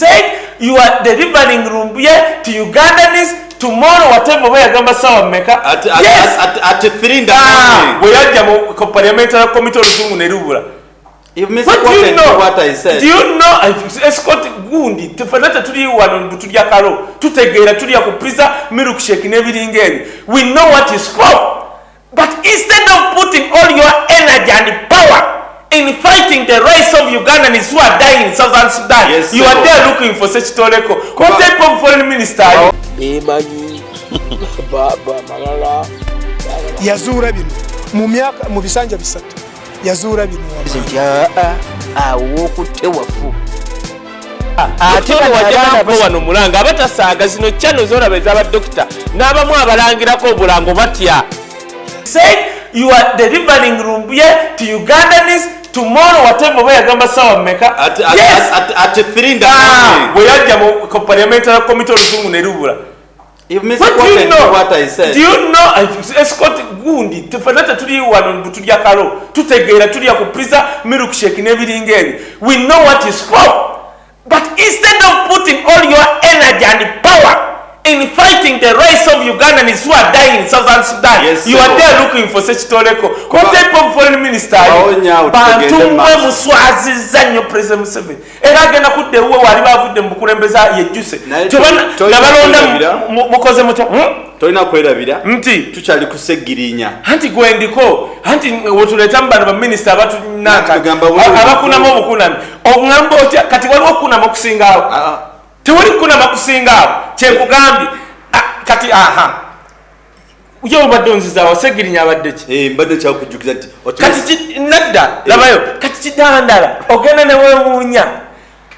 Said you are delivering Lumbuye to Ugandans tomorrow, whatever, oba yagamba sawa mmeka. Yes. At 3 in the Ah, morning. bwe yajja mu parliamentary committee, oluzungu ne lubula. You What do you misquoted know? what I said. Do you know escort gundi? Tefena tetuli wano tulya kalo, tutegeera tulya ku pizza, milkshake n'ebiringa ebyo. We know what is for, but instead of putting all your energy and power in fighting the rights of Ugandans who are dying in Southern Sudan, you are sir. there looking for Sekitoleko. What type of foreign minister are you? Emanyi baba malala. Yazuula bino mu myaka mu bisanja 3, yazuula bino. Nti aa, awo wokutte wafu. Ate bano abaana wajja wano mulanga abatasaaga zino channel zolaba ez'abadokita n'abamu abalangirako obulango batya. Said you are delivering Lumbuye to Ugandans tomorrow, whatever, oba yagamba sawa mmeka. At 3 in the Ah, morning. bwe yajja mu parliamentary committee, oluzungu ne lubula. You What do you misquoted know? what I said. Do you know escort gundi? Tefena tetuli wano tulya kalo, tutegeera tulya ku pizza, milkshake n'ebiringa ebyo. We know what is for, but instead of putting all your energy and power in fighting the rights of Ugandans who are dying in Southern Sudan, you are sir. there looking for Sekitoleko. What type of foreign minister are you? Awo Bantu tugende mwe maaso. muswazizza nnyo President Museveni, era agenda kudda ewuwe wali bavudde mu bukulembeza yejjuse. Naye Nga tolina balonda kwerabira. mukoze mutya? Tolina kwerabira. Nti Tukyali ku Segirinya. Anti gwendiko, anti wetuleetamu bano baminisita abatunaka Tugamba bulungi. abakunamu obukunami, oŋŋamba otya? Kati waliwo okukunama okusinga awo? Ah, Tewali kukunama kusinga awo, kyenkugambye. Ah, kati aha, ye obadde onzizaawo Segirinya abadde ki? Eh, mbadde kyakujjukiza nti Kati nadda labayo kati Kidandala ogenda newewuunya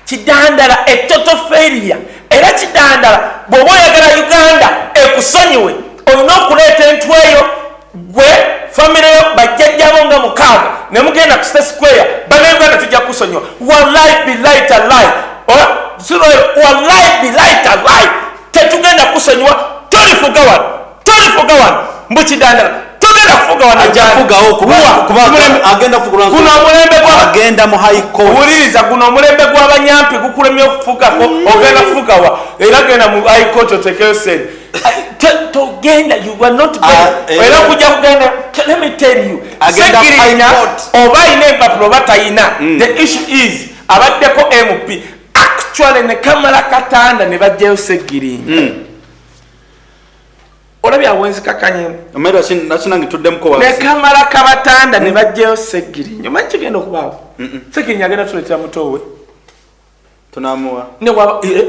Kidandala e total failure. Era Kidandala, bw'oba oyagala Uganda ekusonyiwe, olina okuleeta entweyo gwe famire yo, bajjajjabo nga mukaaga, ne mugenda ku State Square, Bannayuganda tujja kusonyiwa. Wallahi billahi tallahi, wallahi billahi tallahi, tetugenda kusonyiwa. Tolifuga wano, tolifuga wano. Mbu Kidandala togenda kufuga wano. Ajja Uganda. kufugawo Buwa, kuba agenda kufuga. Guno omulembe gwa Agenda mu High Court. Wuliriza, guno omulembe gw'abanyampi gukulemye okufugako, ogenda kufugawa? Era genda mu High Court otekeyo sente. Togenda, you are not going. Ah, Era kujja kugenda, let me tell you, Agenda mu High Segirinya Court. oba ayina empapula oba tayina, the issue is abaddeko MP actually ne kamala katanda ne bajjayo Segirinya. Olabye awenzikakanyemu. Omanyi lwaki tuddemukko Ne wansi? kamala kabatanda ne bajjayo Segirinya. Omanyi kigenda okubaawo? Segirinya agenda tuleetera mutowe. Tunamuwa. Ne waba eh?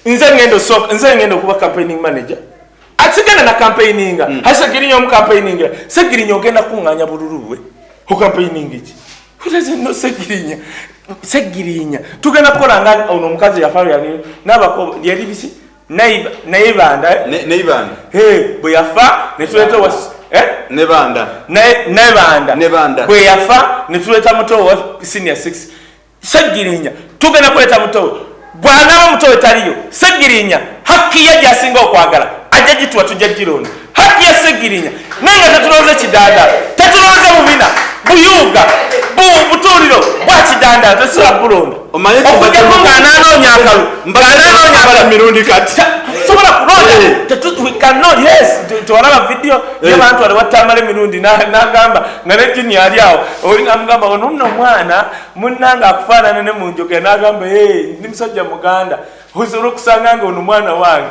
Nze ngenda okuba campaigning manager, asigenda na campaigninga. mm. Segirinya omu campaigningira Segirinya, ogenda kuŋŋaanya bululu bwe, ocampaigning ki? Who doesn't know Segirinya? Segirinya tugenda kukola nga ono omukazi yafa yali nabako yali biki, Naibanda. Neibanda. Hey, bwe yafa netuleeta wa eh? Nebanda. Nebanda. Nebanda. Bwe yafa netuleeta muto wa senior 6. Segirinya tugenda kuleeta mutowe, bwanaaba mutowe taliyo, Segirinya hakki ye gyasinga okwagala ajja gituwa, tujja gironda hakki ya Segirinya. Naye nga tetulonze Kidandala, tetulonze bubina buyuga butuuliro bwa Kidandala, tetusobola bulonda. Omanyi Okujjako ng'anaanoonya akalu, ng'anaanoonya akalu. Mirundi kati. Sobola kulonda. Eh. We cannot, yes. Tewalaba video y'abantu wali watamala emirundi n'agamba nga ne Junior ali awo, oli namugamba, ono nno omwana munnange akufaanana ne mu njogera, n'agamba, "Hey, ndi musajja muganda, osobola okusanga nga ono mwana wange."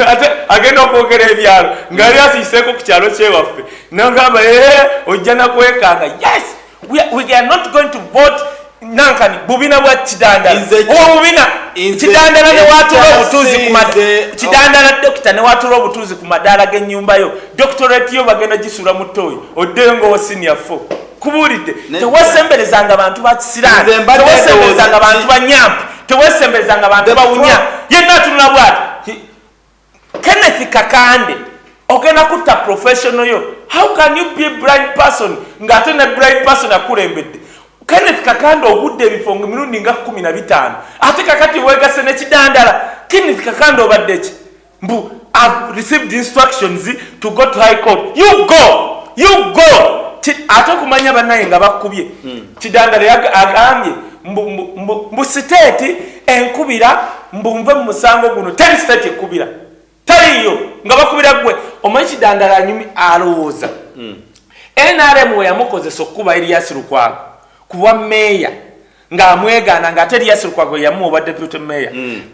Ate agenda okwogera ebyalo ng'ali asiiseeko ku kyalo kyewaffe, nagamba, "Eh, ojja nakwekanga." Yes, we are not going to vote nankani bubina bwa Kidandala. Oba bubina Kidandala ne watula obutuuzi ku Kidandala dokita ne watula obutuuzi ku madaala g'ennyumba yo, doctorate yo bagenda gisula mu ttooyi, oddeyo ng'owa senior 4. Kubuulidde, tewesemberezanga bantu ba kisiraani, Nze mbadde tewesemberezanga ndowooza bantu ba nyampi, tewesemberezanga bantu bawunya. Yenna atunula bwati. Kenneth Kakande, ogenda kutta professional yo. How can you be a blind person ng'ate ne blind person akulembedde? Kenneth Kakande, ogudde ebifo nga emirundi nga 15, ate kakati wegase nekidandala. Kenneth Kakande, obadde ki? Mbu, "I've received instructions to go to High Court." You go, you go. Ate okumanya bannaye nga bakubye Kidandala agambye mbu state enkubira, mbu nve mu musango guno. Teri state ekubira, teriyo nga bakubira gwe. Omanyi Kidandala anyumi alowooza NRM we yamukozesa okukuba Erias Lukwago kuba meeya ng'amwegaana, ng'ate Erias Lukwago yamuwa obwa deputy mayor.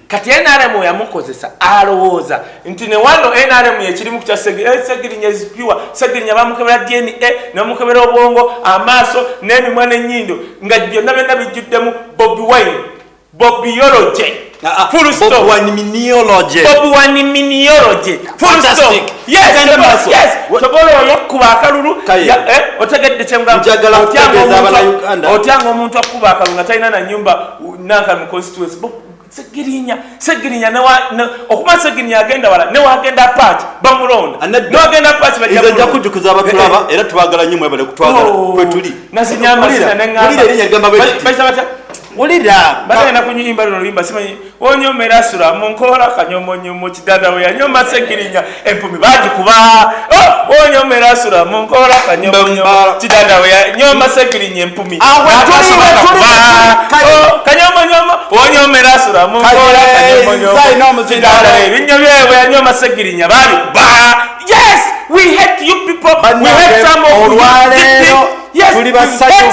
Kati NRM we yamukozesa, alowooza nti ne wano NRM yekirimu kukya Segirinya is pure. Segirinya bamukebera DNA ne bamukebera obwongo, amaaso n'emimwa n'ennyindo, nga byonna byonna bijjuddemu Bobi Wine, Bobiology. Full stop. Bobi Wine-miniology. Bobi Wine-miniology. Full stop. Fantastic. Yes, Tugende maaso. yes. Tobola oyo akalulu. Kaye. Otegedde kyengamba? Njagala Otyanga kutegeeza Abannayuganda. Otyanga omuntu akuba akalulu nga talina na nyumba nanka mu constituency. Segirinya, Segirinya okuba Segirinya agenda wala, newagenda Apac bamulonda. Anadda. Newagenda Apac bajja Nze nja mulonda. kujjukiza abatulaba, era tubagala nnyo, mwebale kutwagala. Oh, Kwe tuli. Nazinya amazina neŋŋamba. Wulira erinnya ligamba bwe liti. Bayita batya? Wulira. Bagenda kunyimba luno luyimba, simanyi wonyomera sula munkola kanyomonyomo. Kidanda we yanyoma Segirinya, empumi bagikuba. Oh, wonyomera sula munkola kanyomonyomo. Mbamba. Kidanda we yanyoma Segirinya, empumi Awe, n'akaso tuli, bakakuba. tuli, kale. Oh, kanyomonyomo, wonyomera sula munkola Kale, kanyomonyomo. nze alina omuzindaalo. Kidanda ebinnyo byewe yanyoma Segirinya babikuba. Yes, we hate you people, we hate some of you. Olwaleero Yes, tuli we hate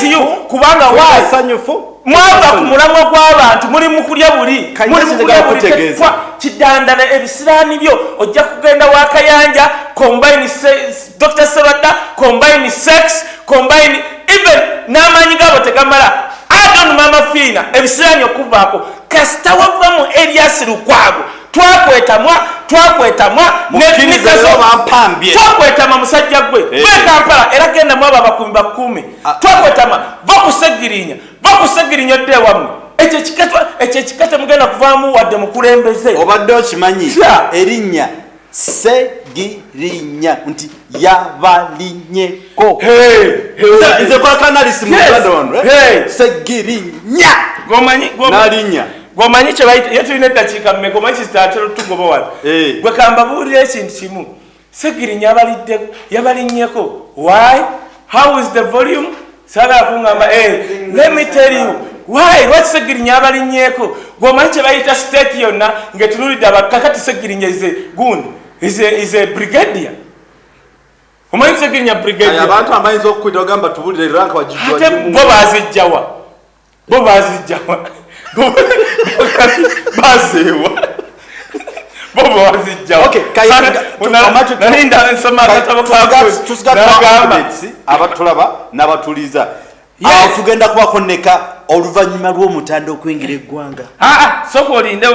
you basanyufu. kubanga Tuli why? basanyufu. Mwava ku mulamwa gw'abantu, muli mu kulya buli Kanyesi muli mu kulya njagala buli kutegeeza. Kidandala, ebisiraani byo ojja kugenda wakayanja, combine Dr. Sebadda, combine sex, combine even n'amaanyi gaabo tegamala. Adon Mama Fiina, ebisiraani okuvaako kasita wava mu Erias Lukwago. Twakwetamwa, twakwetamwa. Mukkirize leero bampambye. Twakwetama musajja gwe. Eh. Gwe Kampala, era genda mu abo abakuumi bakuume. Ah. Twakwetama, va ku Segirinya, va ku Segirinya, odde ewammwe. Ekyo ekika temugenda kuvaamu wadde mukulembeze. Obadde okimanyi Sure. erinnya Segirinya nti yabalinyeko? Nze kola kanalisi mu Uganda wano, eh? Hey. Segirinya Gomanyi n'alinnya. Gomanyi kye bayita ye, tulina eddakiika mmeka? Omanyi kitatera tugoba wano. Eh. Gwe kambabuulira ekintu kimu. Segirinya yabalidde, yabalinnyeko. Why? How is the volume? Saagala kuŋŋamba. Eh, let me tell you why. Lwaki Segirinya yabalinnyeko? Gweomanyi kye bayita state yonna ng'etunuulidde kakati Segirinya is a gundi, is a brigadier. Omanyi Segirinya brigadier? Abantu abayinza okukwita ogamba tubulire rank. Ate bo bazijjawa? Bo bazijjawa? Bazeewa? Bo bazijjawa? Okay, Nalinda nsoma akatabo. Tusigala abatulaba n'abatuliza. Yes. Awo tugenda kubakoneka oluvannyuma lw'omutanda okuyingira eggwanga. Soka olinde.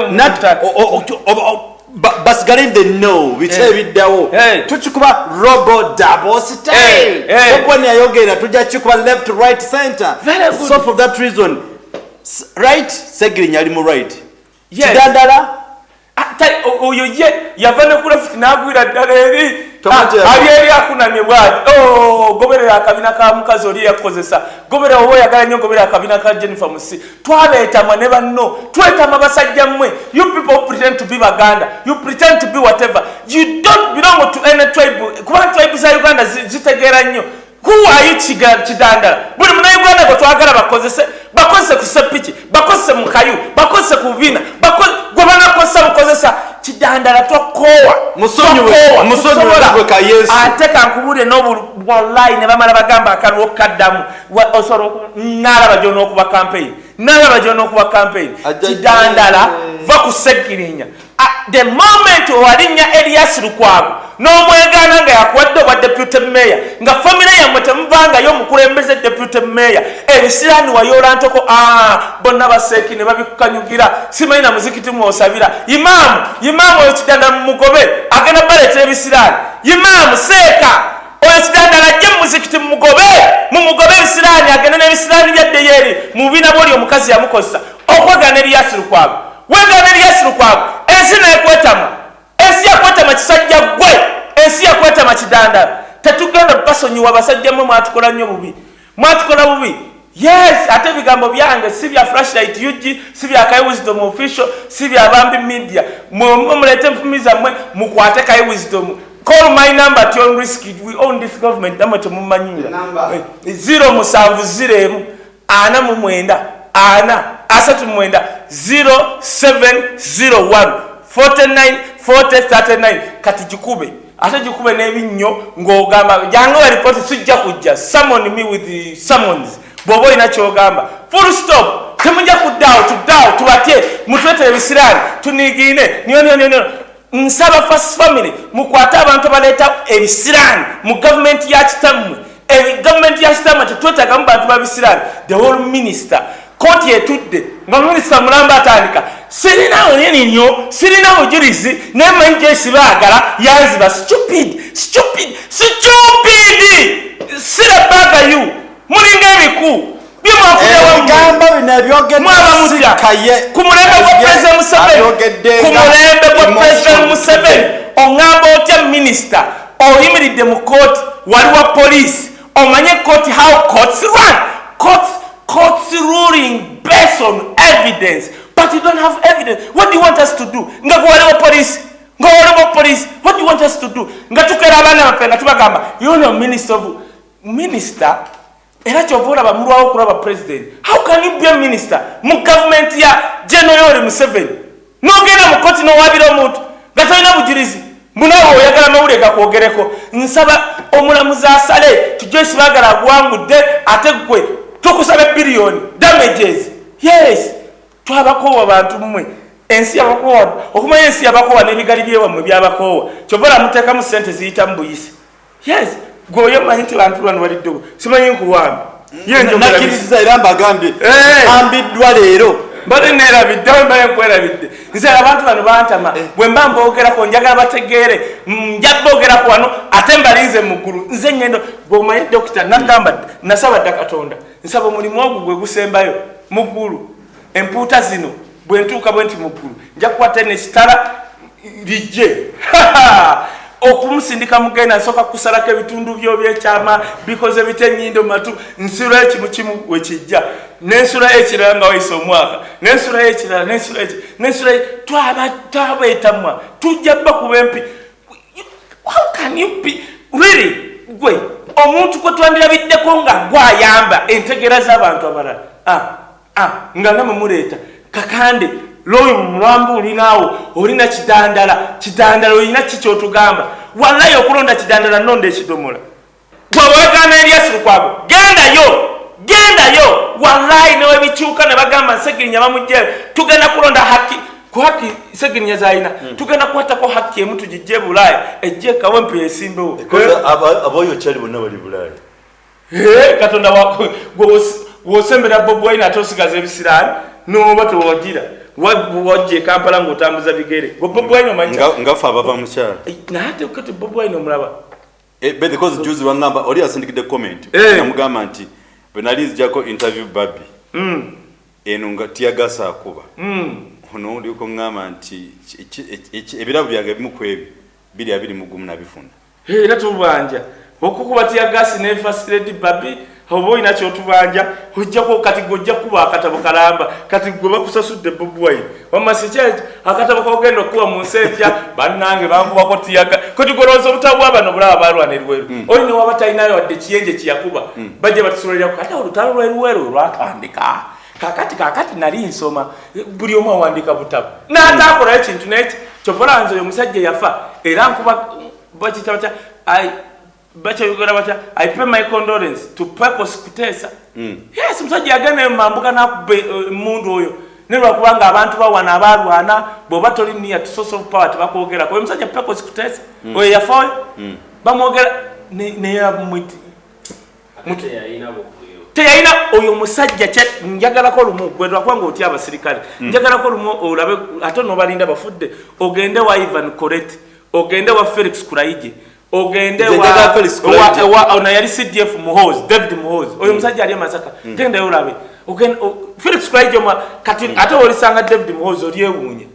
Basigale in the know biki Eh. ebiddawo. Eh. Tukikuba robo double style. Eh, eh. Bobi yayogera, tujja kikuba left, right, center. Very good. So for that reason, right, Segirinya ali mu right. Yes. Kidandala. Oyo ye yava ne ku left n'agwira ddala eri. Tomaje. Ali eri akunamye bwati. Oh, goberera akabina ka mukazi oli yakukozesa. Goberera oba oyagala nnyo, goberera akabina ka Jennifer Musi. Twabeetamwa ne banno, twetama basajja mmwe. You people pretend to be Baganda, you pretend to be whatever, you don't belong to any tribe, kubanga tribe za Uganda zitegeera nnyo. Kuwaayo Kidandala, buli munauganda gwe twagala bakozese, bakozese ku sepiki, bakozese mu kayu, bakozese ku bina, gwe banakozesa bukozesa. Kidandala, twakoowa. Musonyiwe, Twakoowa. musonyiwe Tusobola. gwe ka Yesu. Ate kankubuulire n'obu wallahi ne bamala bagamba akalulu kaddamu. Osobola naalaba gy'onookuba campaign, naalaba gy'onookuba campaign. Kidandala, va ku Segirinya. The moment owalinnya Elias Lukwago n'omwegaana nga yakuwadde obwa deputy mayor, nga famire yammwe temuvangayo omukulembeze deputy mayor, ebisiraani wayoola ntoko. Ah, bonna baseeki ne babikukanyugira, simanyi na muzikiti mwosabira. Imaamu, imaamu oyo Kidandala mumugobe, agenda baleetera ebisiraani. Imaamu seeka oyo Kidandala ajje mu muzikiti, mumugobe, mumugobe ebisiraani, agende n'ebisiraani byaddeyo eri mu bubina bwoli omukazi yamukozesa okwegana Eriyasi Lukwago. Wegana Eriyasi Lukwago, ensi nekwetama, ensi yakwetama. Kisajja gwe, ensi yakwetama. Kidandala, tetugenda basonyiwa. Basajja mmwe mwatukola nnyo bubi, mwatukola bubi. Yes, ate ebigambo byange si bya Flashlight UG, si bya Kai Wisdom Official, si bya Bambi Media. Mwe muleete enfumi zammwe mukwate Kai Wisdom. Call my number at your own risk. We own this government. Namwe temumanyira. 070 49 4 39 0701 49 40 39. Kati gikube, ate gikube n'ebinnyo ng'ogamba jangu wa report. Sijja kujja. Summon me with the summons bw'oba olina kyogamba. Full stop. Temujja kuddaawo, tuddaawo tubatye, mutwete ebisiraani tunigiine. Niyo niyo niyo niyo. Nsaba First Family mukwate abantu abaleeta ebisiraani mu gavumenti ya kitammwe. Gavumenti ya kitammwe tetwetagamu bantu babisiraani. The whole minister, kooti etudde nga minisita mulamba atandika, sirina ninyo, sirina bujulizi, naye manyi Joyce baagala yanziba. Stupid, stupid, stupid. Sirabaga you mulinga ebiku. Ebigambo bino ebyogedde. Mwaba mutya? Kaye. Ku mulembe gwa President Museveni, Abyogedde ku nga mulembe gwa emotion. President Museveni, oŋŋamba otya minisita oyimiridde mu kooti, wali wa poliisi, omanye kooti, how courts run, courts ruling based on evidence, but you don't have evidence. What do you want us to do? Nga gwe wali wa poliisi, nga wali wa poliisi, what do you want us to do? Nga tukera abaana baffe nga tubagamba, you know, minister of minister. Era kyova olaba mulwawo okulaba president. How can you be a minister mu gavumenti ya General Yoweri Museveni n'ogenda mu koti n'owabira omuntu nga tolina bujulizi? Munaawe oyagala mawulire gakwogereko. Nsaba omulamuzi asale tujoyce bagala aguwangudde, ate gwe tukusaba biliyoni damages. Yes, twabakoowa bantu mmwe. Ensi yabakoowa, okumanya ensi yabakoowa n'ebigali byewammwe byabakoowa. Kyova olaba muteekamu sente ziyita mu buyisi. Yes, gwe oyo omanyi nti bantu bano baliddewo, simanyi nkulwambi. Ye njogera. Nakkiriza era mbagambye ambiddwa leero. Mbadde neerabidde, awe mbadde nkwerabidde. Nze abantu bano bantama. Bwe mba mbogerako njagala bategeere. Nja bogerako wano ate mbalinze mu ggulu. Nze ngendo gweomanyi dokita nagamba nasaba dda Katonda, nsaba omulimu ogwo gwe gusembayo mu ggulu. Empuuta zino bwe ntuuka bwe nti mu ggulu, nja kukwata nekitala lijje okumusindika mugenda. Nsooka kusalako ebitundu byo byekyama bikoze bitya, enyindo, matu, nsulayo kimu kimu wekijja, nensulayo ekirala nga wayise omwaka, nensulayo ekirala, nensulayo nensulayo. Twabeetamwa, tujja bakuba empi. How can you be really gwe omuntu gwe twandirabiddeko nga gwayamba entegeera z'abantu abalala? Ah, ah, nga namwe muleeta kakande loyo mulamba olinaawo, olina kidandala, kidandala olina ki kyotugamba? Wallayi okulonda kidandala nonda ekidomola. Bwewagaana Erias Lukwago, gendayo, gendayo. Wallayi newebikyuka ne bagamba Nsegirinya bamugjeyo, tugenda kulonda haki ku haki Segirinya zalina. Tugenda kukwatako haki emu tugijje Bulaaya, ejje Kawempe esimbewo. Aboyo kyali bonna bali Bulaaya. Eh, Katonda wosembera Bobi Wine ate osigaza ebisiraani noba tewagira wajja e Kampala ng'otambuza bigere. Gwe Bobi Wine omanyi? Nga ffe abava mukyalo. Naye ate kati Bobi Wine omulaba. Eh, but because juzi wangamba oli asindikidde comment, namugamba nti bwe nali nzijako interview babi eno nga teargas akuba, ono oliko ŋŋamba nti ebirabo byange ebimu ku ebyo 2021 nabifuna. Eh, era tubanja okukuba teargas ne First Lady babi, oba olina kyotubanja ojjako. Kati gwe ojja kuba akatabo kalamba. Kati gwe bakusasudde Bobi Wine wamma sikyekyo akatabo kogenda okukuba mu nsi empya. Bannange bankubako teargas. Kati golowooza obutabo bwa bano bulaba balwana erweru, oli newaba talinayo wadde kiyenje kyeyakuba, bajja batusoleraku. Kati olutalo lweruweru lwatandika kakati. Kakati nali nsoma, buli omu awandiika butabo n'ataakolayo kintu neki. Kyova nze oyo omusajja yafa era nkuba bakita batya, bakyayogera batya, I pay my condolence to Pecos Kutesa. Yes, omusajja yagenda mumambuka n'akuba emundu oyo, naye lwakubanga abantu bawana abalwana, bw'oba toli near to source of power tebakwogerako. Oyo omusajja Pecos Kutesa oyo yafa oyo bamwogera naye Teyalina buvuyo. Teyalina oyo omusajja. Njagalako lumu gwe lwakubanga otya abasirikale, njagalako lumu olabe ate nobalinda bafudde, ogende wa Ivan Koret, ogende wa Felix Kuraije, ogende Nze njagala Felix Kuraije. Ono yali CDF Muhozi, David Muhozi, oyo omusajja ali e Masaka, gendayo olabe. Felix Kuraije kati ate olisanga David Muhozi olyewuunya.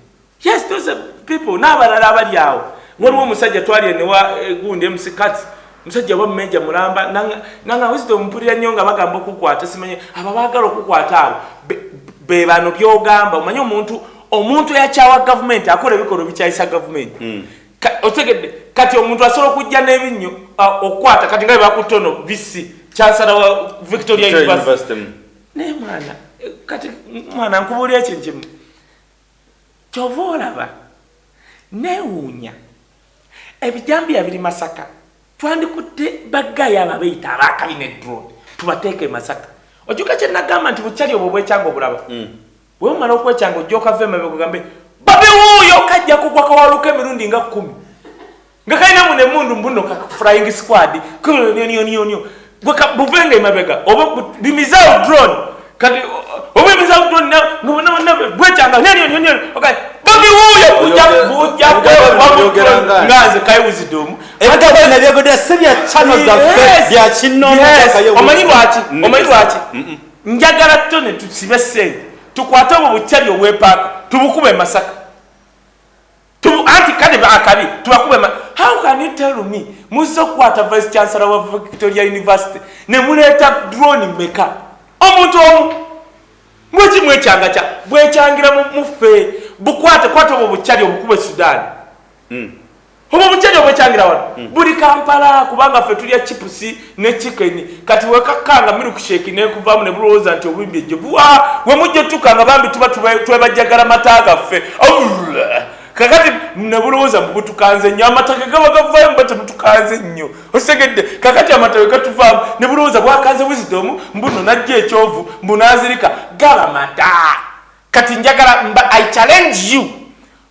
Yes, those are people n'abalala abali awo. Waliwo omusajja twali newa gundi MC Kats, musajja wa meja mulamba nanga Wisdom, mpulira nnyo nga bagamba okukwata, simanyi abo baagala okukwata abo be bano byogamba. Omanyi omuntu eyakyawa gavumenti akola ebikolwa ebikyayisa gavumenti. Otegedde? Kati omuntu asobola okujja n'ebinnyo okukwata kati nga bwebakutte ono VC, chancellor wa Victoria University. Naye mwana, kati mwana nkubuulira ekintu kimu, kyova olaba neewuunya ebijambiya biri Masaka. Twandikutte baggayi abo abeeyita abaakabi ne drone, tubateeke e Masaka. Ojjuka kye nagamba nti bukyali obwo bwekyanga obulaba, bwe bumala okwekyanga ojja okava emabega ogambe babi wuuyo, kajja kugwa kawaluka emirundi nga 10 nga kalina muno emundu mbuno ka flying squad nionionionio buvenga emabega oba bimizaawo drone. Kati oba emizaawo drone nga bwekyanga nionionionio, okay, babi wuuyo bujja nga nze Kaye Wisdom. Ebitabo bino si bya channel zaffe, bya kinoomu. Omanyi lwaki? Omanyi lwaki njagala tone tusibe sente tukwate obwo bukyali obwepaaka tubukube Masaka? Anti kale akabi tubakube. How can you tell me muzze okukwata vice chancellor wa Victoria University ne muleeta drone meka? Omuntu omu mweki mwekyanga kya bwekyangira muffe bukwate kwate obwo bukyali obukube Sudan, obwo bukyali obwekyangira wano buli Kampala, kubanga ffe tulya chips ne chicken. Kati wekakkanga milkshake nekuvaamu ne bulowooza nti obwimbi ejjo we mujja otukanga bambi tuba twebajjagala mata gaffe. Kakati ne bulowooza mbutukanze nnyo, amata ge gaba gavaayo muba temutukanze nnyo, osegedde? Kakati amata we gatuvaamu ne bulowooza bwakanze Wisdom mbuno najja ekyovu mbu naazirika gaba mata. Kati njagala mba I challenge you,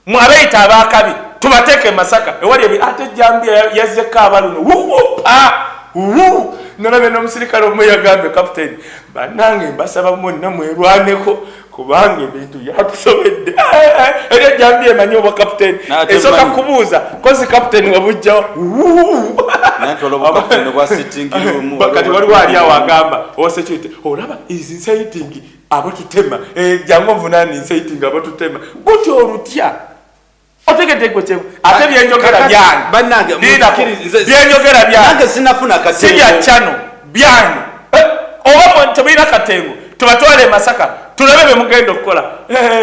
mwabeeyita abaakabi, tubateeke e Masaka ewali ebi ate jambia yazzeko abaluno wupa wu. Nalabye n'omusirikale omu yagambye kapiteeni, bannange mbasaba mwonna mwerwaneko kubanga ebintu byatusobedde. Eri ejambia emanyi obwa kapiteeni, esooka kubuuza kozi kapiteeni wabujjawo. Kati waliwo ali awo agamba owa security, olaba is inciting abatutema, jangu onvunaani inciting abatutema gutyo olutya? Otegedde gwe kyemu ate byenjogera byange, byenjogera byange, si bya channel byange. Oba temulina katengo, tubatwale e Masaka tulabe bye mugenda okukola.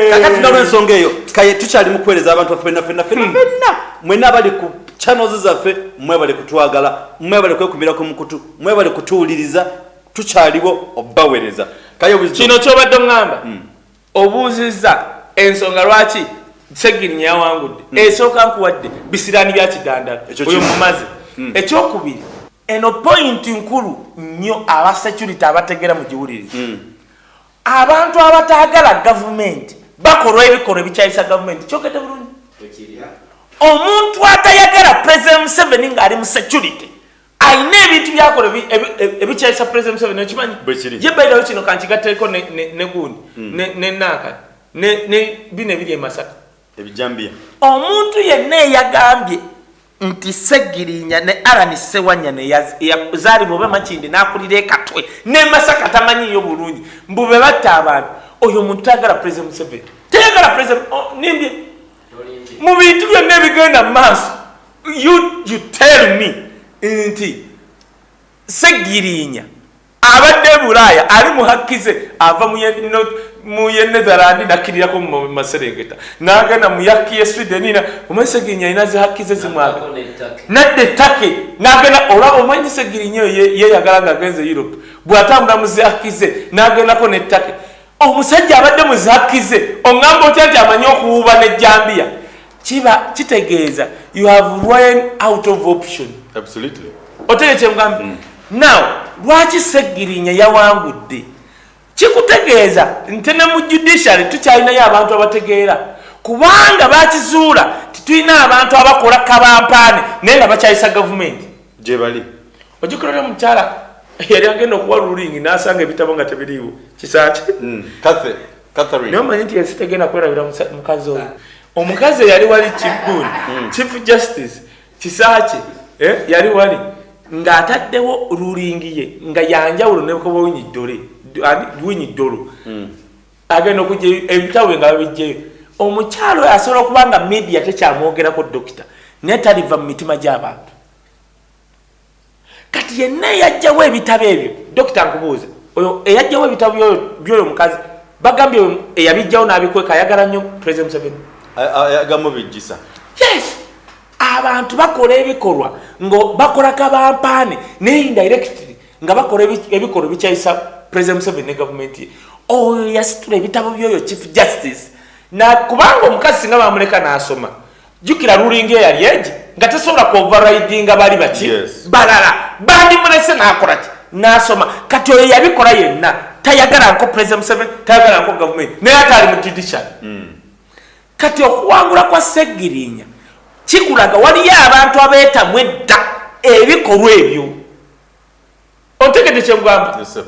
Kakati nolwensonga eyo, Kaye, tukyali mu kuweereza abantu baffe fenna fenna fenna fenna mwenna abali ku channels zaffe. Mwebale kutwagala, mwebale kwekumira ku mukutu, mwebale kutuwuliriza. Tukyaliwo obaweereza. Kaye. Kino kyobadde oŋŋamba, obuuzizza ensonga lwaki Segirinya yawangudde. Esooka nkuwadde bisiraani bya Kidandala oyo mumaze. Ekyokubiri, eno point nkulu nnyo, aba security abategera mugiwuliriza. Abantu abataagala gavumenti bakolwa ebikolwa ebikyayisa gavumenti. Kyogedde bulungi. Omuntu atayagala President Museveni ng'ali mu security ayina ebintu byakola ebikyayisa President Museveni, okimanyi? Ye bairawo kino kankigatteko ne gundi ne nankani ne bino ebiri e Masaka. Ebijambiya. Omuntu yenna eyagambye nti Segirinya ne Alan Sewanya yazaalibwa oba Makindi n'akulira ekatwe ne Masaka tamanyiyo bulungi mbu be batta abantu, oyo omuntu tayagala President Museveni, tayagala President. Oh, nimbye? Mu bintu byonna ebigenda mu maaso, you tell me nti Segirinya abadde e Bulaaya ali muhakize ava mu ye Netherland nakkirirako mu maserengeta n'agenda mu yakki ye Sweden. Omanyi Segirinya alina zihakize zimwaga nadda ettake n'agenda olaba. Omanyi Segirinya oyo yeyagala ng'agenze Europe, bw'atambula mu zihakize n'agendako n'ettake. Omusajja abadde mu zihakize, oŋŋamba otya nti amanyi okuwuuba n'ejjambiya? Kiba kitegeeza you have run out of option. Otegeke kyemugamba. Now lwaki Segirinya yawangudde? Kikutegeeza nti ne mu judiciary tukyalinayo abantu abategeera, kubanga bakizuula titulina abantu abakola kabampaane naye nga bakyayisa gavumenti. Gyebali. Ojjukira oli omukyala yali agenda okuwa ruling n'asanga ebitabo nga tebiriiwo, Kisaaki? Naye omanyi nti ensi tegenda kwerabira mukazi oyo, omukazi eyali wali Kigguuni, Chief Justice Kisaaki, yali wali ng'ataddewo ruling ye nga yanjawulo nekuba Owiny Dollo agenda okujja ebitabo bye nga babijjayo. Omukyalo oyo asobola okuba nga media tekyamwogerako, dokita, naye taliva mu mitima gy'abantu. Kati yenna eyajjawo ebitabo ebyo, dokita, nkubuuza, oyo eyajjawo ebitabo by'oyo omukazi bagambye eyabijjawo n'abikweka ayagala nnyo President Museveni? Agamubijjisa. Yes. Abantu bakola ebikolwa nga bakola kabampaane, naye indirectly nga bakola ebikolwa ebikyayisa President Museveni ne gavumenti ye. Oyo yasitula ebitabo by'oyo Chief Justice na kubanga omukazi singa bamuleka n'asoma, jjukira ruling eyali egi nga tesobola kuoverridinga bali baki balala, bandimulese n'akola ki, n'asoma. Kati oyo yabikola yenna tayagala nko President Museveni, tayagala nko gavumenti, naye ate ali mu judiciary. Kati okuwangula kwa Segirinya kikulaga waliyo abantu abeetamwa edda ebikolwa ebyo. Ontegedde kyengamba? Yes, sir.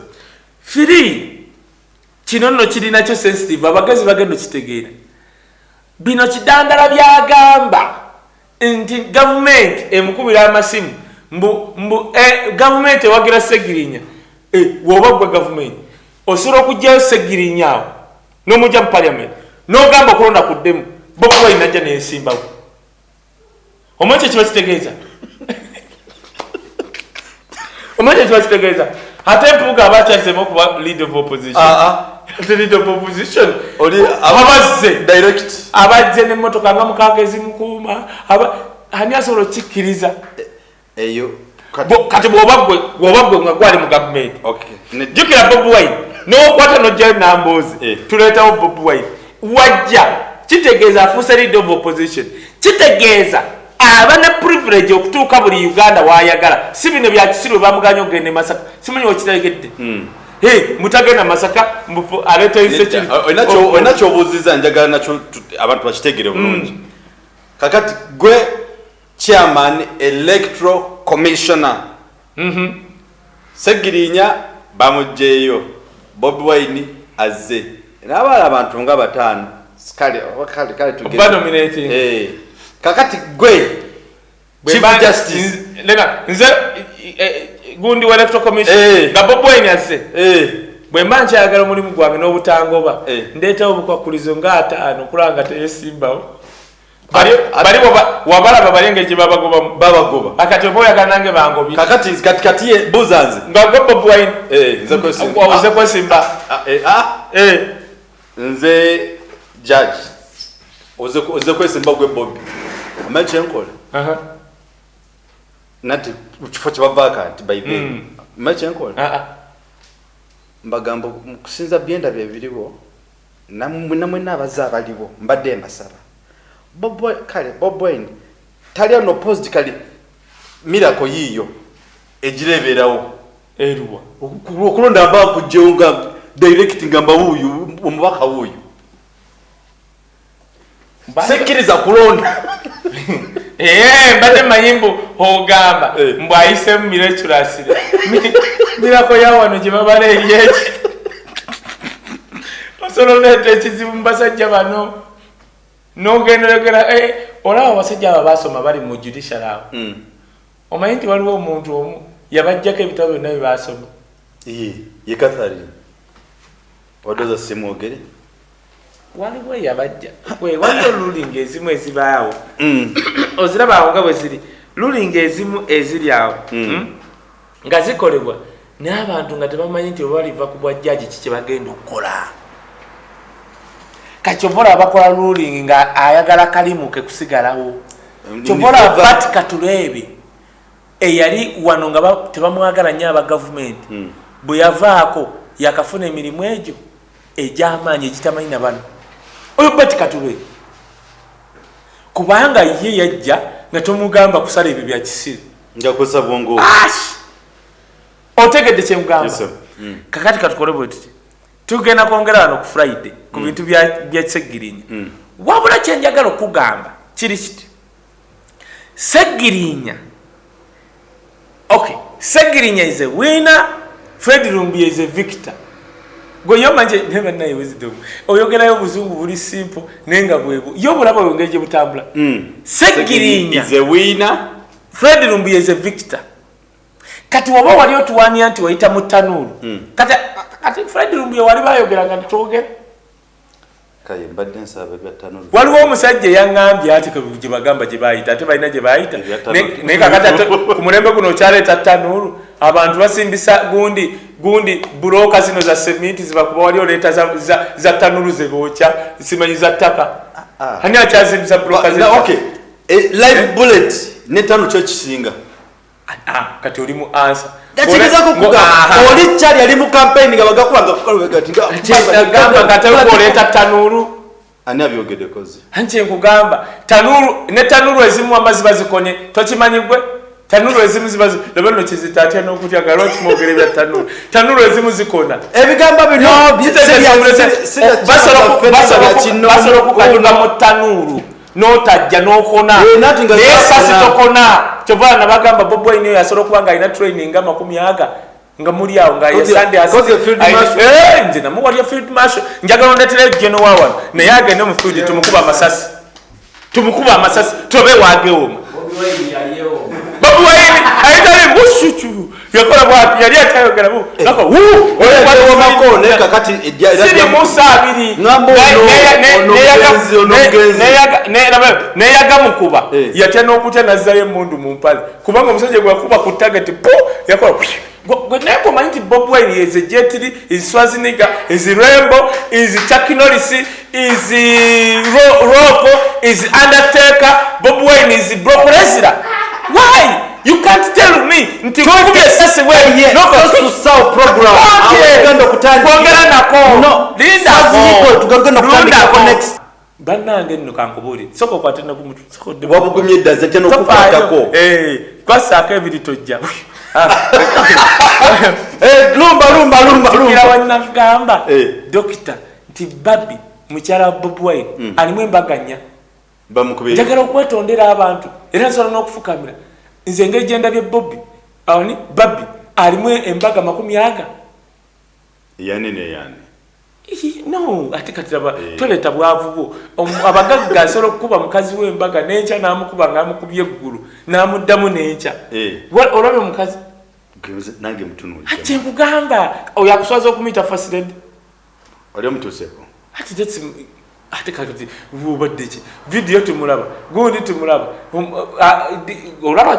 Firi kino nno kirinakyo sensitive, abagezi bagenda okitegeera. Bino Kidandala byagamba nti gavumenti emukubira amasimu mbu gavumenti ewagira Segirinya. Woba gwe gavumenti osobola okugyayo Segirinya awo n'omujja mu parliament n'ogamba okulonda kuddemu, Bobi Wine najja neyesimbawo. Omanyi kye kiba kitegeeza? Omanyi kye kiba kitegeeza? Ate Mpuuga aba akyazemu okuba leader of opposition. The leader of opposition Oli abazze direct. Abazze n'emmotoka nga 6 ezimukuuma. Ani asobola okukikkiriza? Eyo Kati bw'oba gwe nga gwali mu gavumenti. Okay. Jjukira Bobi Wine n'okwata n'ojjayo Nambooze, tuleetawo Bobi Wine wajja, kitegeeza afuuse leader of opposition, kitegeeza aba ne privilege okutuuka buli Uganda wayagala. Si bino bya kisiru bamuganya okugenda e Masaka, simanyi wekitegedde. Hey, mutagenda Masaka mbufu aleeta insecurity. Olina kyobuuziza, njagala nakyo abantu bakitegere bulungi. Kakati gwe chairman electoral commissioner, Segirinya bamugjeeyo, Bobi Wine azze n'abaala abantu nga 5. Kale, kale, kale tugende. Oba nominating. Kakati gwe Bwe Chief Justice. Leka, nze, gundi wa electoral commission. Nga Bobi Wine azze. Bwe mba nkyayagala omulimu gwange n'obutangoba, ndeetawo obukwakulizo nga 5 okulaba nga teyesimbawo. Bali wabalaba bali engeri gye babagobamu. Babagoba. Akati oba oyagala nange bangobye. Kakati, kati, kati ye, buuza nze. Nga gwe Bobi Wine. Nze kwesimba. Nze kwesimba. Nze judge. Oze kwesimba gwe Bobi. Omanyi kye nkola? Nati mu kifo kye bavaako nti by then. Omanyi kye nkola? Mbagamba mu kusinza byenda bye biriwo, namwe n'abazze abaliwo mbadde mbasaba. Bobi, kale Bobi Wine tali unopposed, kale miracle yiiyo egireeberawo. Eruwa? Okulonda mba nkugyewo nga direct nga mba wuuyu, omubaka wuuyu. Sikkiriza kulonda. Mbadde mmanyi mbu ogamba mbu ayisemu miraculously. Miracle ya wano gye babala eri eki. Osobola oleeta ekizibu mu basajja bano. N'ogenda oyogera, olaba abasajja abo baasoma bali mu judiciary awo. Omanyi nti waliwo omuntu omu yabaggyako ebitabo byonna bye baasoma. Ye Catherine. Wadoza simwogere? Waliwo eyabajja. We, waliwo ruling ezimu ezibaawo. Oziraba awo nga bwe ziri. Ruling ezimu eziri awo. Nga zikolebwa n'abantu nga tebamanyi nti oba baliva ku bwa jjaji ki kye bagenda okukola. Kati kyova olaba bakola ruling nga ayagala kalimu ke kusigalawo. Kyova olaba Bart Katureebe eyali wano nga tebamwagala nnyo aba gavumenti, bwe yavaako yakafuna emirimu egyo egy'amaanyi egitamanyi na bano. Oyo Bart Katureebe kubanga ye yajja nga tomugamba kusala ebyo bya kisiru. Nja kukozesa bwongo. Ash! Otegedde kye nkugamba? Yes, sir. Kakati katukole bwe tuti. Tugenda kwongera wano ku Friday ku bintu bya Segirinya. Wabula kye njagala okugamba kiri kiti. Segirinya. Okay, Segirinya is a winner, Fred Lumbuye is a victor. Gwe yo manje never naye wisdom. Oyogerayo obuzungu buli simple naye nga bwebwo. Yo bulaba engeri gye butambula. Segirinya is a winner, Fred Lumbuye is a victor. Kati woba wali otuwania nti wayita mu tanuulu. Kati Fred Lumbuye wali bayogera nga twogera. Kaye mbadde nsaba ebya tanuulu. Waliwo omusajja eyaŋŋambye ati gye bagamba gye baayita, ate balina gye baayita. Ebya tanuulu. Naye kakati ate ku mulembe guno okyaleeta tanuulu, abantu basimbisa gundi bulooka zino za seminti zibakuba, wali oleeta za tanuulu ze bookya, simanyi za ttaka. Ani akyazimbisa bulooka z'ettaka? Okay. Live bullet ne tano kyo kisinga. Ah, kati oli mu answer. Yakigezako kugamba oli kyali ali mu campaign nga bagakuba nga kukaluga kati nga gamba nga tekuleeta tanuuru. Ani abyogedde kozi? Anti nkugamba tanuuru ne tanuuru ezimu amazzi bazikonye, tokimanyi gwe? Tanuuru ezimu ziba laba nno kizita atya n'okutya nga lwaki mwogera ebya tanuuru? Tanuuru ezimu zikona. Ebigambo bino basobola okukanyuga mu tanuuru n'otajja n'okona, naye esasi tokona. Kyova nabagamba Bobi Wine oyo asobola okuba nga alina training nga 20 aga nga muli awo nga nze namuwalya field marshal, njagala ondeetereyo General wa wano naye agende mu field tumukuba amasasi, tumukuba amasasi tobe wageoma. Bobi Wine ayitale mushuchu yakola bwati yali atayogera bu nako wu siri Musa abiri neyaga mukuba yatya n'okutya nazzayo emmundu mu mpale kubanga omusajja gwe yakuba ku target po yakola naye bw'omanyi nti Bobi Wine is a Jet Li, is Schwarzenegger, is Rambo, is Chuck Norris, is Rocko, is Undertaker, Bobi Wine is Brock Lesnar. Why? You can't tell me nti nkubye esasi we nokususawo program kwongera nako lindako bannange nno kankubuulire sooka okwate nakumutwe wabugumye edda nze ntya n'okukwatako twasaako ebiri tojja. Lumba lumba lumba lumba wanagamba dokita nti Babi mukyala Bobi Wine alimu embaga nnya. Njagala okwetondera abantu era nsobola n'okufukamira. Nze engeri gye ndabye Bobi ani Babi alimu embaga 20 aga. Yani ne yani. No, ate kati laba toleeta bwavu bwo. Abagagga asobola okukuba mukazi w'embaga n'enkya n'amukuba ng'amukubye eggulu n'amuddamu n'enkya. Olabye omukazi nange mutunuulira. Ate nkugamba oyo akuswaza okumuyita first lady. Oli omutuuseeko? Ate that's ate kati bubadde ki? Video tumulaba, gundi tumulaba. Olaba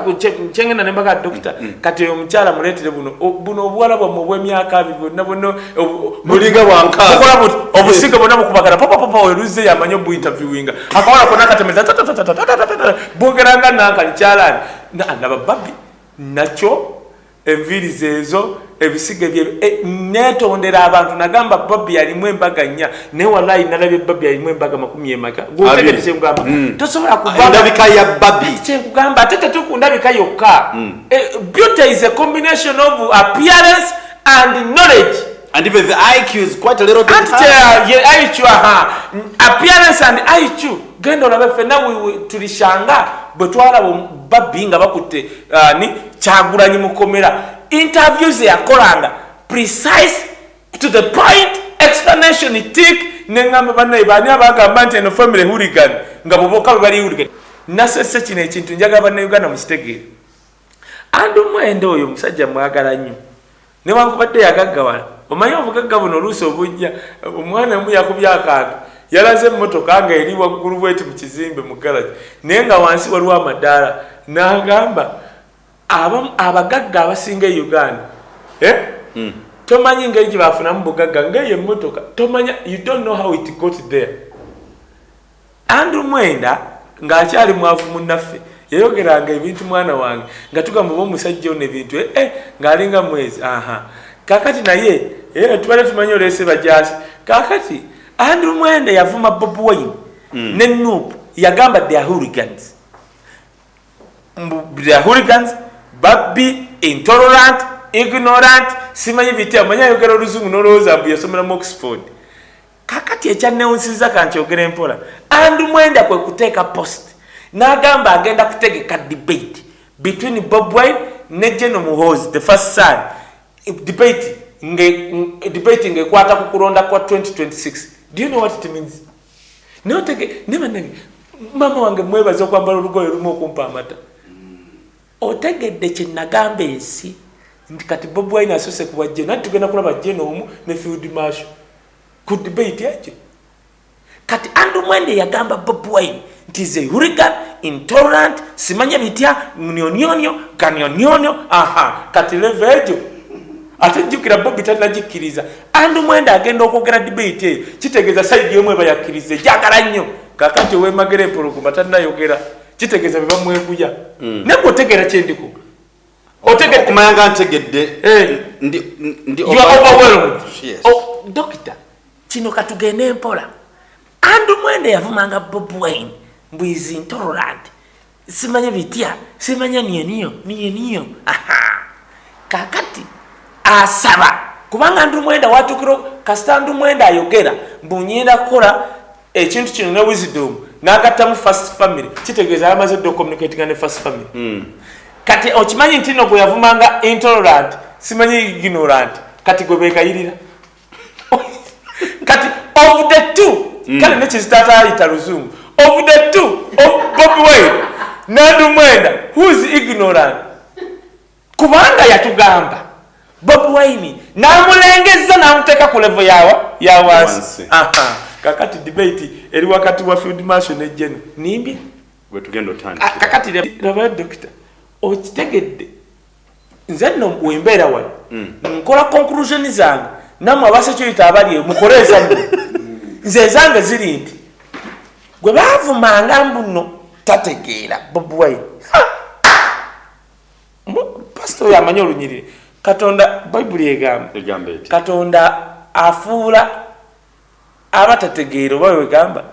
kyengenda ne mbaga dokita kati oyo omukyala muleetere buno buno obuwala bwammwe obw'emyaka 2 bwonna bwonna bulinga bwankaaga. Bukola buti obusinga bwonna bukubagana papa papa oyo luzze yamanyi obuinterviewinga akawala konna katemeza tatatatatatatata bwogera nga nankani kyalaani naba Babi nakyo enviiri zeezo ebisiga bye neetondera abantu nagamba Babi yalimu embaga nnya naye wallahi nalabye Babi yalimu embaga 20 emeka. Gw'otegedde kye nkugamba tosobola kuba endabika ya Babi kye nkugamba ate tetukundabika yokka. Beauty is a combination of appearance and knowledge and even the IQ is quite a little bit high. Yeah, IQ appearance and IQ genda olabe ffenna tulishanga bwe twalaba Babi nga bakutte ni Kyagulanyi mukomera interviews yakolanga precise to the point explanation tick nengamba bannaye baani abagamba nti eno family hooligan nga boboka bwe bali hooligan. Nasese kino ekintu njagala bannayuganda mukitegeere. Andu Mwenda oyo omusajja mwagala nnyo newankubadde yagaggawala. Omanyi obugagga buno oluusi obujja omwana omu yakubye akantu yalaze emmotoka nga eri waggulu bweti mu kizimbe mu garage naye nga wansi waliwo amadaala n'agamba abagagga abasinga e Uganda tomanyi ngeri gye bafunamu bugagga ng'eyo emmotoka tomanya, you don't know how it got there. Andrew Mwenda ng'akyali mwavu munnaffe yayogeranga ebintu mwana wange nga tugamba oba omusajja ono ebintu ng'alinga mwezi aha kakati naye tubadde tumanyi oleese bajaasi. Kakati Andrew Mwenda yavuma Bobi Wine ne NUP yagamba they are hooligans. They are hooligans, babbi, intolerant, ignorant, simanyi bitya omanyi ayogera oluzungu n'olowooza mbu yasomera mu Oxford. Kakati ekyannewunsizza kankyogere mpola. Andrew Mwenda kwe kuteeka post n'agamba agenda kutegeka debate between Bobi Wine ne General Muhoozi the first son. Debate ng'ekwata ku kulonda kwa 2026. Do you know what it means? Naye mama wange mwebaza okwambala olugoye olumu okumpa amata. Otegedde kye nagamba ensi nti kati Bobi Wine asoose kuwa General, anti tugenda kulaba General omu ne Field Marshal ku debate ekyo. Kati Andrew Mwenda yagamba Bobi Wine nti is a hooligan, intolerant, simanya bitya, nyonyonyo, kanyonyonyo, aha, kati level egyo. Ate jjukira Bobi tannagikkiriza. Andrew Mwenda agenda okwogera debate eyo, kitegeeza side emu eba yakkiriza, ejagala nnyo. Kaakati ow'emagere empologoma tannayogera. Kitegeeza be bamweguya. Naye gwe otegeera kyendiko. Otegedde? Okumanya nga ntegedde. Ndi You are overwhelmed. Yes. Oh, doctor, kino katugende mpola. Andrew Mwenda yavumanga Bobi Wine mbu is intolerant, simanya bitya, simanya niyo niyo niyo. Aha, kakati asaba kubanga Andrew Mwenda watukiro. Kasita Andrew Mwenda ayogera mbu nyenda kukola ekintu kino ne Wisdom, n'agattamu First Family, kitegeeza yamaze dde ocommunicatinga ne First Family. Kati okimanyi nti no gwe yavumanga intolerant, simanyi ignorant, kati gwe beegayirira. Kati of the two, kale nekizitaata ayita luzungu, of the two, of Bobi Wine n'Andrew Mwenda, who is ignorant? Kubanga yatugamba Bobi Wine n'amulengeza n'amuteeka ku level yawa ya wansi. Wansi. Aha. Kakati debate eri wakati wa Field Marshal ne General nimbye. Bwe tugenda otandikira. Kakati laba, dokita, okitegedde? Nze nno wembeera wano nkola conclusion zange, nammwe abasecurity abali eyo mukole ezammwe. Nze ezange ziri nti gwe baavumanga mbu nno tategeera, Bobi Wine. Pasita oyo amanyi olunyiriri. Katonda, Bayibuli egamba, Egamba eti? Katonda afuula abatategeera, oba wegamba,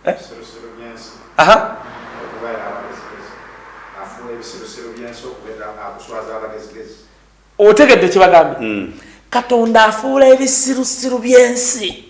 eh? Ebisirusiru by'ensi okubeera abagezigezi. Afuula ebisirusiru by'ensi okubeera akuswaza abagezigezi. Otegedde kyebagambye? Katonda afuula ebisirusiru by'ensi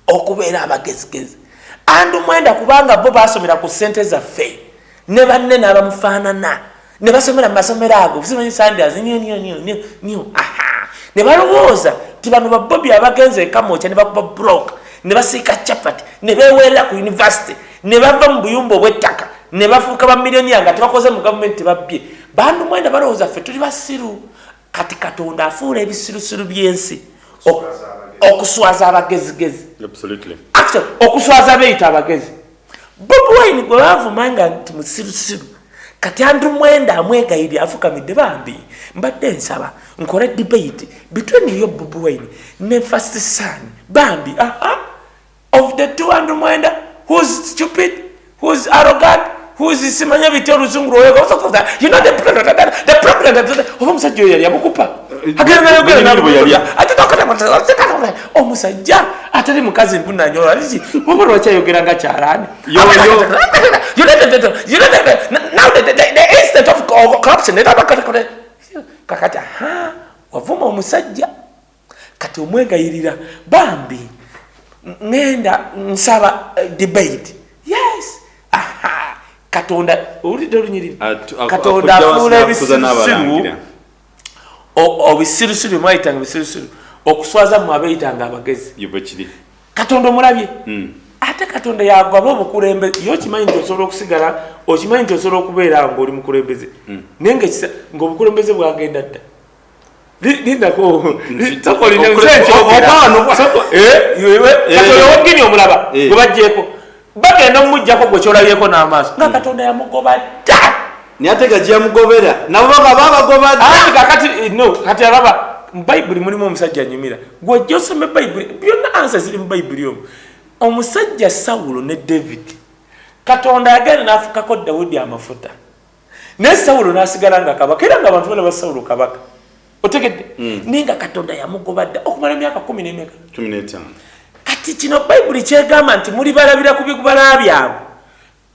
okubeera abagezigezi. Andrew Mwenda, kubanga bo basomera ku ssente zaffe ne banne n'abamufaanana ne basomera mu masomero ago, simanyi Sanders nyo nyo nyo nyo nyo, aha, ne balowooza ti bano babobi abagenze ekamokya ne bakuba block ne basiika chapati ne beewerera ku university ne bava mu buyumba obw'ettaka ne bafuuka bamiliyoniya nga tebakoze mu gavumenti, tebabbye. Ba Andrew Mwenda balowooza ffe tuli basiru. Kati Katonda afuula ebisirusiru by'ensi okuswaza abagezigezi. Actually, okuswaza beeyita abagezi. Bobi Wine gwe bavumanga nti musirusiru, kati Andrew Mwenda amwegayirira, afukamidde, bambi mbadde nsaba nkole debate between yo Bobi Wine ne First Son, bambi. Aha, of the two, Andrew Mwenda, who's stupid, who's arrogant, who's simanya bitya oluzungu lwoyo? You know the problem, oba omusajja oyo yali amukupa. Agenda nayogera. Bwe bwe yali. Omusajja atali mukazi mbunanyola liki, oba lwaki ayogera nga kyalaani? Yo, yo. Now the instant of corruption. Kakati aha, wavuma omusajja, kati omwegayirira, bambi ŋŋenda nsaba debate. Yes, aha, Katonda, owulidde olunyiriri? Katonda Akujja wansi afuula n'akuza ebisirusiru n'abalangira. Obisirusiru mwayitanga ebisirusiru okuswaza mmwe abeeyitanga abagezi. Ye bwe kiri. Katonda omulabye? Ate Katonda yagaba obukulembeze. Ye okimanyi nti osobola okusigala, okimanyi nti osobola okubeera awo ng'oli mukulembeze, naye ngaekisa ng'obukulembeze bwagenda dda. Lindako. Oba Katonda owogini omulaba gwe bajjeeko, bagenda omumugjako, gwe kyolabyeko n'amaaso nga Katonda yamugoba dda. Naye ate ga gyamugobera nabo baba babagoba dda. Anti kakati no, kati alaba mu Bayibuli mulimu omusajja anyumira. Gwojja osome Bayibuli byonna, answer ziri mu Bayibuli omwo. Omusajja Sawulo ne David, Katonda yagenda n'afukako Dawudi amafuta, naye Sawulo n'asigala nga kabaka, era nga abantu balaba Sawulo kabaka. Otegedde? Naye nga Katonda yamugoba dda okumala emyaka 10 n'emeka? 15. Kati kino Bayibuli kyegamba nti muli balabira ku bibala byabwe,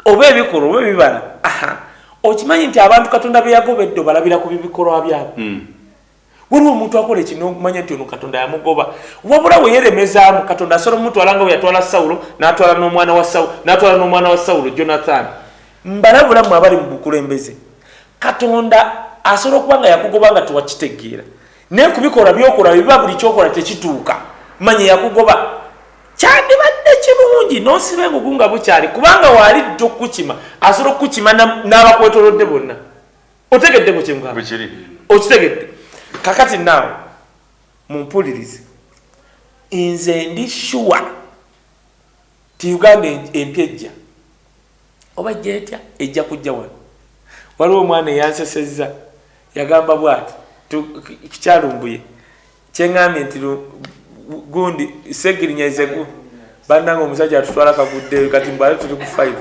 oba ebikolwa oba ebibala. Aha, okimanyi nti abantu Katonda be yagobedde obalabira ku bibikolwa byabwe? Waliwo omuntu akola ekino okumanya nti ono Katonda yamugoba, wabula we yeremezaamu, Katonda asobola omutwala nga bwe yatwala Sawulo, n'atwala n'omwana wa Sawulo, n'atwala n'omwana wa Sawulo Jonathan. Mbalabula mmwe abali mu bukulembeze, Katonda asobola okuba nga yakugoba nga tewakitegeera, naye kubikolwa byokola biba buli kyokola tekituuka, manye yakugoba. Kyandibadde kirungi n'osiba engugu nga bukyali, kubanga waali dda okukukima, asobola okukukima n'abakwetolodde bonna. Otegedde ku kyengamba? Bwe kiri. Okitegedde? Kakati naawe mumpulirize, nze ndi sure ti Uganda empya ejja, oba ejja etya, ejja kujja wano. Waliwo omwana eyansesezza, yagamba bwati kikyalumbuye kyeŋambye nti gundi Segirinya ize bannange omusajja atutwala kaguddeyo. Kati mbwale tuli ku 5.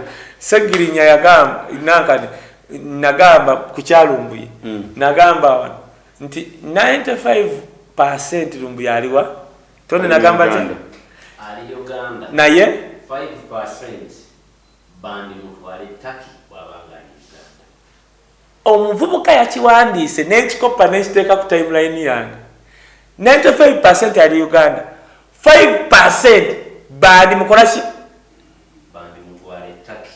Segirinya yagamba nankani, nagamba ku kyalumbuye, nagamba wano nti 95% Lumbuye aliwa tone. Ali Nagamba Uganda. nti Ali Uganda. Naye 5% bandi mutwale Turkey bwabanga ali Uganda. Omuvubuka yakiwandiise n'ekikopa n'ekiteeka ku timeline yange. 95% ali Uganda, 5% bandi mukolaki? Bandi mutwale Turkey.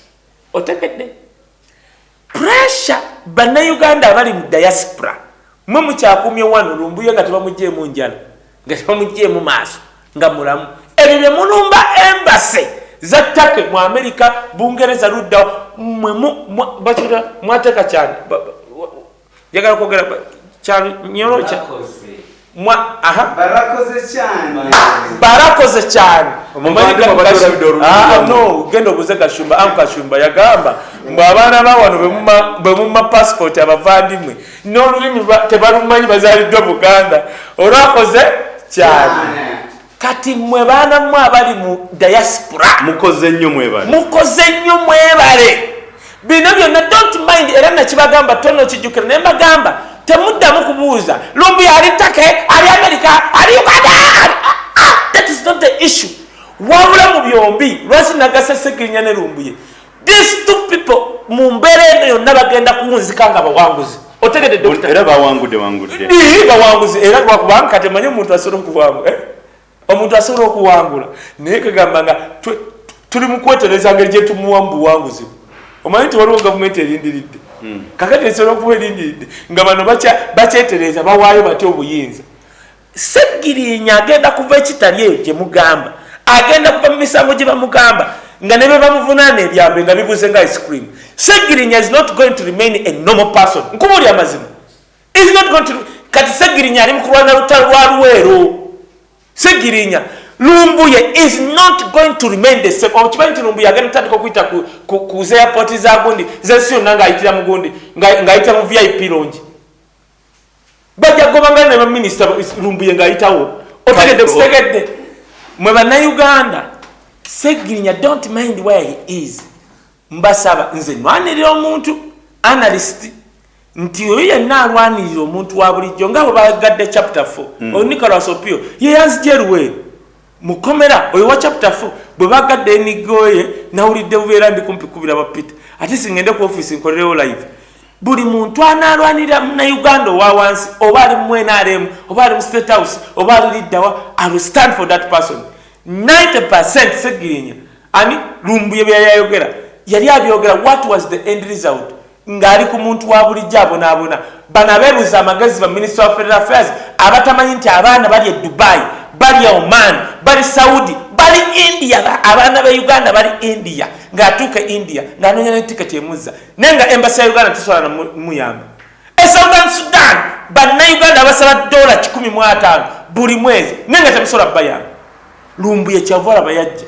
Otegedde pressure? Bannayuganda abali mu diaspora, mwe mukyakumye wano Lumbuye nga tebamugyemu njala, nga tebamugyemu maaso, nga mulamu. Ebyo bye mulumba embassy za Turkey mu Amerika, Bungereza, luddawo mwe bakiyita mwateeka kyani? Njagala kwogera kyanyolo kya Bakoze. mwa aha. Barakoze cyane. Barakoze cyane. Omuvandimwe abadde olabidde olulimi Ah, lwammwe. no, genda obuze Gashumba. Amu Gashumba yagamba mbu abaana ba wano bwe mumma passport, abavandimwe n'olulimi tebalumanyi, bazaaliddwa Buganda. Olwakoze cyane. Kati mmwe baana mmwe abali mu diaspora, Mukoze nnyo, mwebale. Mukoze nnyo, mwebale. Bino byonna don't mind. Era nakibagamba, tono kijjukira, naye mbagamba temuddamu kubuuza Lumbi ali Turkey, ali America, ali Uganda, ah, that is not the issue. Wabula mu byombi, lwaki nagasa Segirinya ne Lumbuye? These two people mu mbeera eno yonna bagenda kuwunzika nga bawanguzi. Otegedde, doctor? Era bawangudde, wangudde. Ii, bawanguzi. Era lwakubanga kati omanyi omuntu asobola okuwangula, eh? Omuntu asobola okuwangula, naye kagamba nga tuli mu kwetereza ngeri gyetumuwa mu buwanguzi. Omanyi nti waliwo gavumenti erindiridde kakati, esobola okuba erindiridde nga bano bakyetereza bawaayo batya obuyinza. Segirinya agenda kuva ekitali eyo gye mugamba, agenda kuva mu misango gye bamugamba, nga ne be bamuvunaana ebyambe nga bibuze nga ice cream. Segirinya is not going to remain a normal person. Nkubuli amazima, is not going to. Kati Segirinya ali mu kulwana lutalo lwa Luweero. Segirinya, Lumbuye is not going to remain the same. Okimanyi nti Lumbuye agenda kutandika okuyita ku zi airport za gundi zensi yonna, ng'ayitira mu gundi, ng'ayita mu VIP lounge. Bajja gobanga ne baminisita Lumbuye ng'ayitawo. Otegedde? Kutegedde mwe Bannayuganda, Segirinya, don't mind where he is. Mbasaba, nze nwanirira omuntu analyst nti oyo yenna alwanirira omuntu wa bulijjo nga bwe bagadde chapter 4. Oyo Nicolas Opio ye yanzija eruweero mukomera. Oyo wa chapter 4 bwe bagadde enigoye, nawulidde bubeera ndi kumpi kubira ba Peter, ate singende ku office nkolerewo live. Buli muntu anaalwanirira Munnayuganda owa wansi, oba ali mu NRM, oba ali mu State House, oba ali liddawa, I will stand for that person 90. Segirinya ani Lumbuye bye yayogera yali abyogera. What was the end result? Ng'ali ku muntu wa bulijjo abonaabona. Bano abeebuza amagezi ba Minister of Federal Affairs abatamanyi nti abaana bali e Dubai, bali Oman, bali Saudi, bali India. Abaana be Uganda bali India, ng'atuuka e India ng'anoonya ne tiketi emuzza, naye nga embassy ya Uganda tesobola namuyamba. E Southern Sudan Bannayuganda abasaba dola 150 buli mwezi, naye nga temusobola bayamba. Lumbuye kyava olaba yajja.